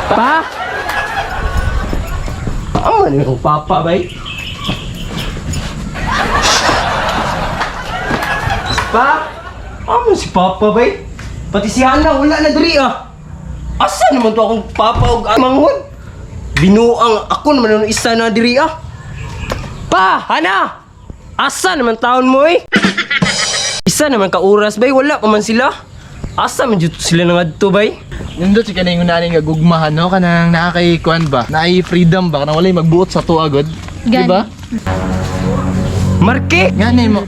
Pa? Amo ni yung papa bay? Pa? Amo si papa bay? Pati si Hana wala na diri ah. Asa naman to akong papa og manghod? Binuang ako naman ang isa na diri ah. Pa, Hana! Asa naman taon mo eh? Isa naman ka oras bay, wala pa man sila. Asa man jud sila nangadto bay? Nindot si kanang nani nga gugmahan no kanang naa kay kuan ba? Naay freedom ba kanang walay magbuot sa tuwa gud. Di Gani. ba? Marke, Ngani mo.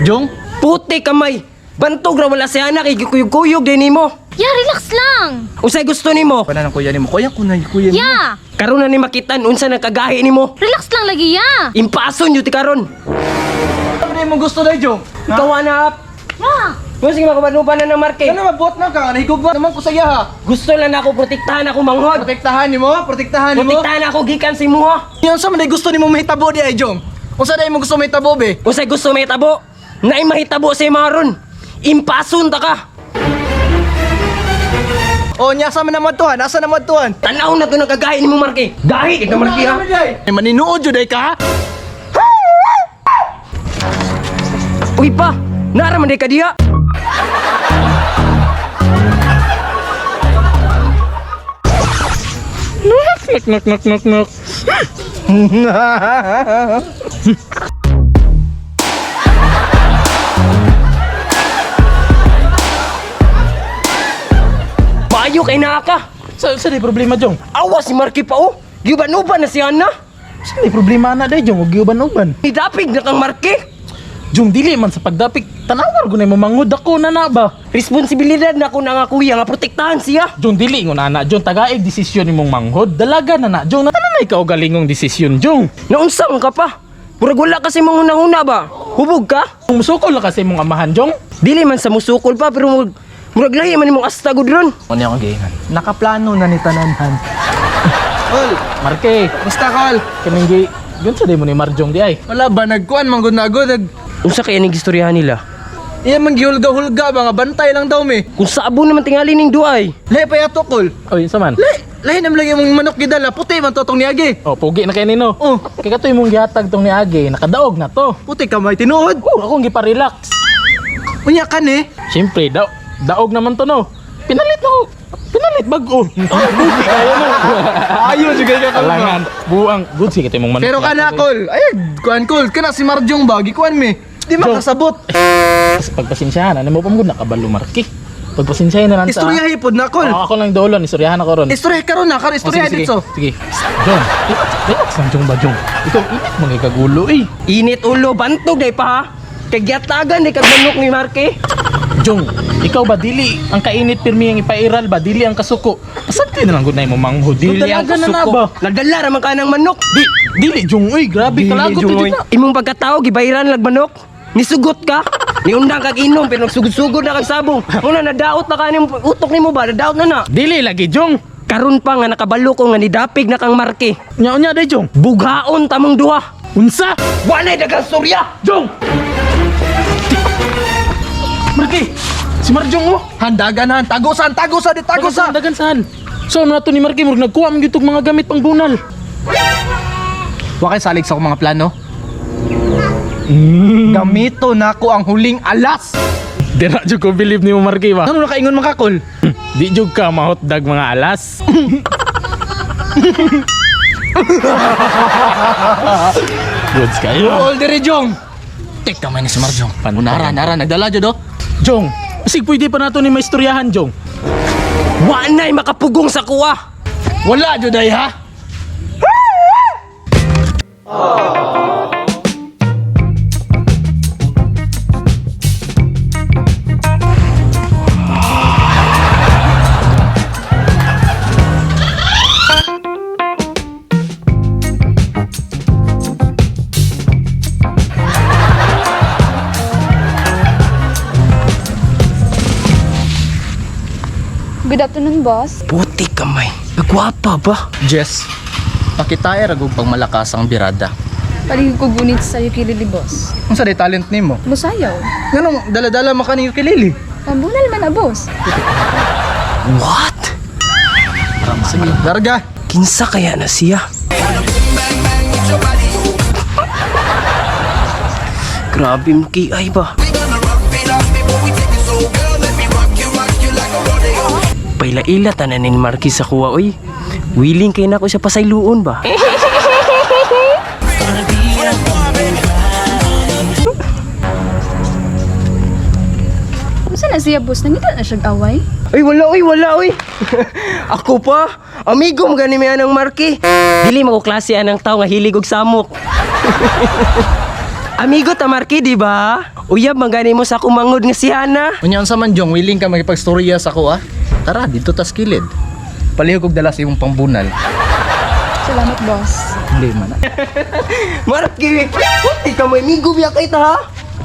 Jong, puti kamay. Bantog ra wala si Hana kay gikuyog-kuyog din nimo. Ya, relax lang. Unsay gusto nimo? Pana ng kuya nimo. Kuya ko na kuya nimo. Ya, Karon na ni makitan unsa nang kagahi nimo. relax lang lagi ya. Impason jud ti karon. Ano na imong gusto dai, Jong? Ikaw ana. Ya. Kung sige makabanuban na ng Marke. Kana mabuot na ka, nahigugma naman ko sa iya ha. Gusto lang nako protektahan ako manghod. Protektahan nimo, protektahan nimo. Protektahan ako gikan sa imuha. Yan sa man day gusto nimo mahitabo di ay, Jong? Unsa day imong gusto mahitabo be? Unsay gusto mahitabo? Naay mahitabo sa imo ron. Impason ta ka. O nya sa man namadtuhan, asa namadtuhan? Tanaw na to ng kagahi nimo Marke. Gahi kay Marke ha. Ay maninuod jud ay ka. ha? Uy pa, nara man day ka diha. Knock, knock, knock, knock, knock. Maayo kay naa ka. Sa di problema, Jong? Awa si Marke pa oh. Giuban-uban na si Ana. Sa di problema na day, Jong? Huwag uban-uban. Nidapig na kang Marke. Jong, dili man sa pagdapik. Tanawar ko na mo mangod ako na na ba? Responsibilidad na ko na nga kuya nga protektahan siya. Jong, dili ngon ana. Jong, tagaig desisyon nimong manghod. Dalaga na na, Jong. Tanan ikaw galingong desisyon, Jong. Naunsa man ka pa? Murag wala kasi mong hunahuna ba? Hubog ka? Kung musukol na kasi mong amahan, Jong. Dili man sa musukol pa pero murag lahi man imong asta gud ron. Ano akong giingan? Nakaplano na ni tananhan. Kol, Marke, basta kol. kaning gi... Yun sa di mo ni Marjong di ay. Wala ba nagkuan man gud na gud. Unsa kaya ning gistoryahan nila? Iya man gihulga-hulga ba nga bantay lang daw mi. Kung sabo naman tingali ning duay. Lahi pa yato kol. Oy, unsa man? Lahi, lahi nam lang imong manok gidala, puti man to tong niagi. Oh, pugi na kay nino. Oh. Kay katoy mong gihatag tong niagi, nakadaog na to. Puti ka may tinuod. Oh, akong gipa-relax. Unya kan eh. Siyempre, daog naman to no. Pinalit na ko. Pinalit bago. Oh, pugi kayo no. Ayo juga ka Kalangan, buang. Good sige kay mong manok. Pero kana kol, ay kuan kol, kana si Marjong ba gikuan mi. Di makasabot. Pagpasensyahan, ano mo pa mo nakabalo Marki. Pagpasensyahan na lang sa. Istorya hipod na kol. Oh, ako lang dolon, istoryahan ako ron. Istorya karon na, karon Oh, istorya sige, dito. sige. Sige. Jong, relax, relax lang Jong ba Jong. Ikaw init mga kagulo eh. Init ulo bantog day pa ha. Kay giyatagan day kag manok ni Marke. Jong, ikaw ba dili ang kainit pirmi ang ipairal ba dili ang kasuko. Pasagdi na lang gud na imo manghod. Dili ang Dalaga na na kasuko. ba? Nagdala ra man ka ng manok. Di dili Jong, uy, grabe kalagot Jong, jud oy. na. Imong pagkatao gibayran lag manok. Nisugot ka. Niundang kag inom pero nagsugod-sugod na kag sabong. Una nadaot na kaning utok nimo ba? Nadaot na na. Dili lagi Jong. Karon pa nga nakabalo ko nga nidapig na kang Marke. Nya unya day Jong. Bughaon tamong duha. Unsa? Wa nay daghang storya. Jong. Marki, si Marjong oh. Handagan han, tagusan, tagusan, di tagusan. Dagan saan? So ano na to ni Marki murag nagkuha man gyud tog mga gamit pang bunal. Wa kay salig sa akong mga plano. Gamito nako ang huling alas. Dira jud ko believe nimo Marki ba? Ano nakaingon mga kol? Di jud ka mahotdag mga alas. Goods kayo. All diri Jong. Tek kamay ni si Marjong. Nara, nara, nagdala jud oh. Jong, sig pwede pa nato ni maistoryahan Jong. Wa nay makapugong sa kuwa. Wala jud ay ha. Good afternoon, boss. Puti kamay. Nagwapa ba? Jess, pakitae ra gug pagmalakas ang birada. Palihog ko gunit sa ukulele, boss. Unsa day talent nimo? Musayaw. Nganong dala-dala man ka ni ukulele? Pambunal man na, boss. What? Sige, larga. Kinsa kaya na siya? Grabe mo kay ba? Paila-ila tanan ni Marky sa kuwa oy. Willing kay nako siya pasayloon ba? Unsa na siya, boss? Nangita na siya away? Ay wala oy, wala oy. Ako pa, amigo mo gani may anang Marky. Dili mo ko klase anang tao nga hilig og samok. Amigo ta Marky, di ba? Uyab man gani mo sa akong mangod nga si Hana. Unya unsa man Jong, willing ka makipagstorya sa ako ah? Tara, dito tas kilid. Palihog og dala sa imong pangbunal. Salamat, boss. Hindi man. Ah. Marky, puti ka mo amigo biya kay ta ha.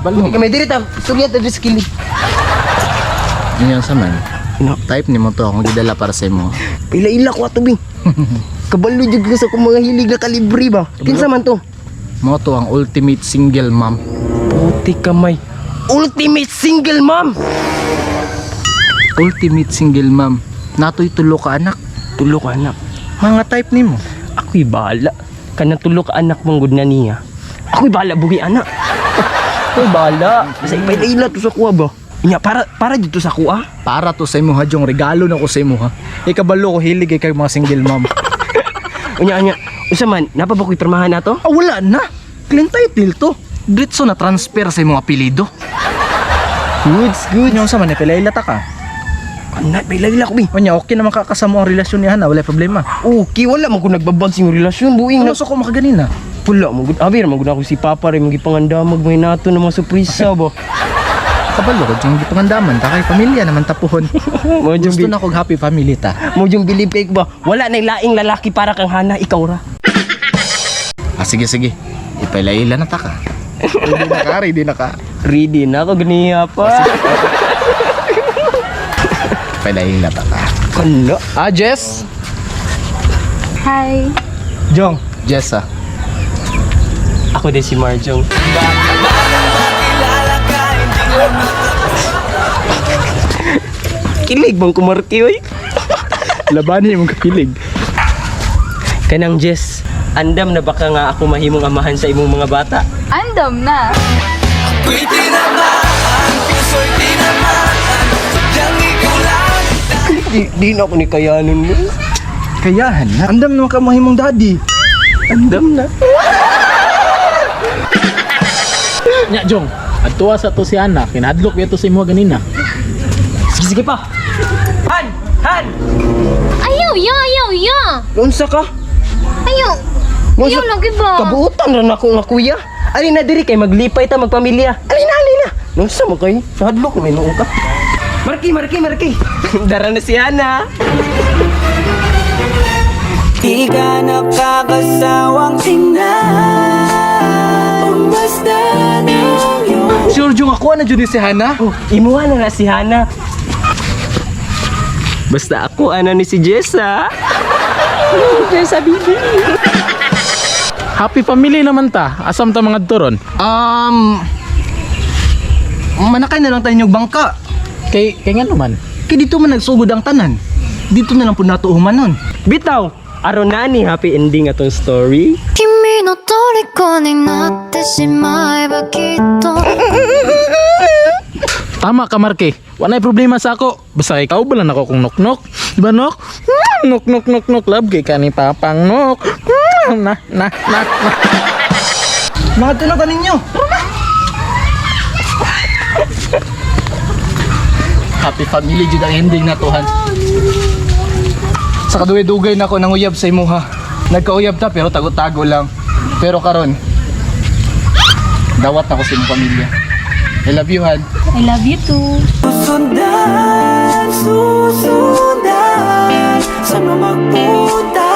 Balo. Puti ka may diri ta, istorya ta diri sa kilid. Unya unsa man? Ino. Type nimo to akong gidala para sa imo. Pila-ila ko ato bing. Kabalo jud ko sa akong mga hilig na kalibre ba. Kinsa man to? Mo to ang ultimate single mom. Puti kamay. Ultimate single mom. Ultimate single mom. Natoy tulo ka anak. Tulo ka anak. Mga type nimo. Ako'y bahala. Kanang tulo ka anak mong gud na niya. Ako'y bahala buhi anak. Ako'y bahala. Basta ipaila to sa kuha ba? Nya para para dito sa kuha. Para to sa imo ha, Jong. Regalo na ko sa imo ha. Ikabalo ko hilig kay mga single mom. Unya unya. Unsa man, napa ba ko'y pirmahan nato? Ah, wala na. Clean title to. Diretso na transfer sa imong apelyido. Goods, good. Unya unsa man ipilaila ta ka. Kana pailaila ko bi. Unya okay naman kakasamo ang relasyon ni Hana, wala problema. Okay, wala man ko nagbabag sa imong relasyon buing. Ano sa ko makaganina? Wala mo gud. Abi ra man gud ako si Papa rin magipangandamag may nato ng mga surpresa ba. Kabalo ko jong gipangandaman ta kay pamilya naman tapuhon. Mo jung Gusto na kog happy family ta. mo jung bilib kay ko ba. Wala na laing lalaki para kang Hana, ikaw ra. Ah, sige sige. Ipailaila na ta ka. Ready na ka, ready na ka. Ready na ako ganiya pa. Ipailaila ta ka. Kana. Ah, Jess. Hi. Jong. Jess ah. Ako din si Marjong. Kilig bang kumarki oy? Labanin imong kakilig. Kanang Jess, andam na baka nga ako mahimong amahan sa imong mga bata. Andam na. Di na ako ni kayanon mo. Kayahan na. Andam naman ka mahimong daddy. Andam na. Nya Jong, adtuwa sa to si Ana, kinahadlok biya to sa imo ganina. Sige, sige pa. Han! Han! Ayaw, ya, ayaw, ya. Unsa ka? Ayaw. Unsa- Ayaw lagi ba? Kabuutan ra nako nga kuya. Ali na diri kay maglipay ta magpamilya. Ali na, ali na. Nunsa mo kay? Hadlok may noo ka. Marky, Marky, Marky. Dara na si Ana. Di ka nakakasawang tingnan Basta ng iyong Sure Jong, ako na jud ni si Hana. Oh, imuha na na si Hana. Basta ako, ana ni si Jessa. Jessa, baby. Happy family naman ta. Asam ta mga turon. Manakay na lang tayo yung bangka. Kay kay ngano man. Kay dito man nagsugod ang tanan. Dito na lang po nato humanon. Bitaw, aron na ni happy ending atong story. 君の虜になってしまえばきっと Tama ka Marke. Walay problema sa ako. Basta ikaw ba lang ako kung noknok. Di ba nok? Nok nok nok nok love kay kani papang nok. Na na na. Na. Mga tunog ninyo. Happy family jud ang ending na tuhan. Sa kaduway-dugay na ako nanguyab sa imuha. Nagkauyab ta pero tago-tago lang. Pero karon dawat na ko sa imong pamilya. I love you, Han. I love you too. Susundan, susundan Saan mo magpunta?